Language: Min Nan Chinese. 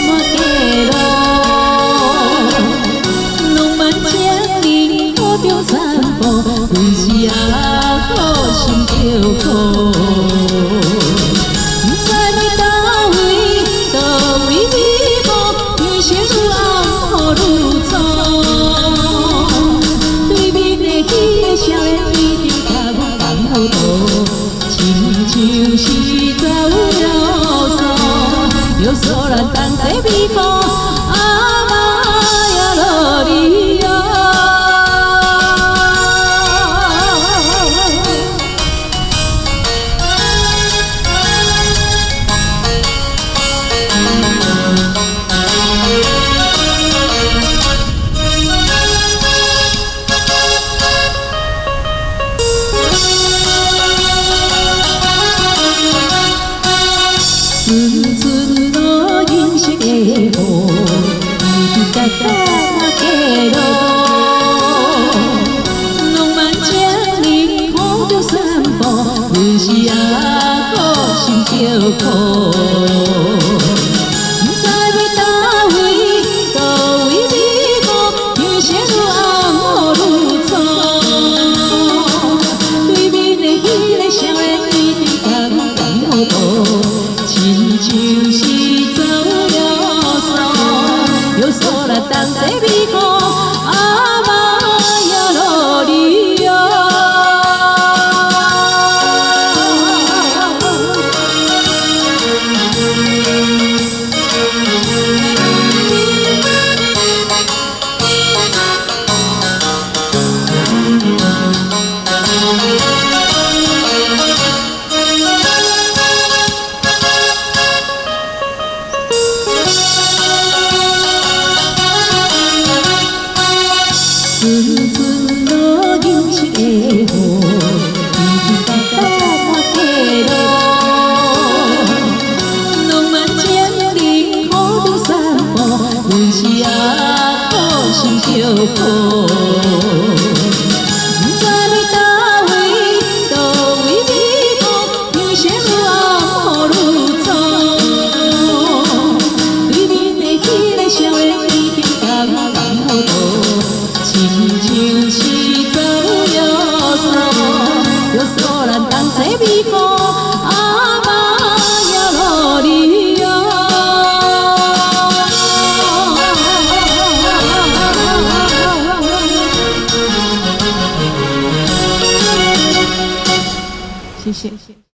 滿街路。浪漫情人雨中散步，阮是猶閣心著苦。毋知欲佗位，佗位迷霧，天色愈暗雨愈粗。對面的彼个少年一定共阮仝糊塗，親像是走了數，約束咱同齊美好，阿媽呀囉哩喲。陣陣落銀色的雨，滴滴答答滿街路。浪漫情人雨中散步，阮是猶閣心著苦。毋知欲佗位，佗位迷霧，天色愈暗雨愈粗。對面的彼个少年一定共阮仝糊塗，親像是走了數，約束咱同齊美好，阿媽呀囉哩喲。陣陣落銀色的雨，滴滴答答滿街路。浪漫情人雨中散步，阮是猶閣心著苦。毋知欲佗位，佗位迷霧，天色愈暗雨愈粗。對面的彼个少年一定共阮仝糊塗，親像是走了數，約束咱同齊美好，阿媽呀囉哩喲。謝謝。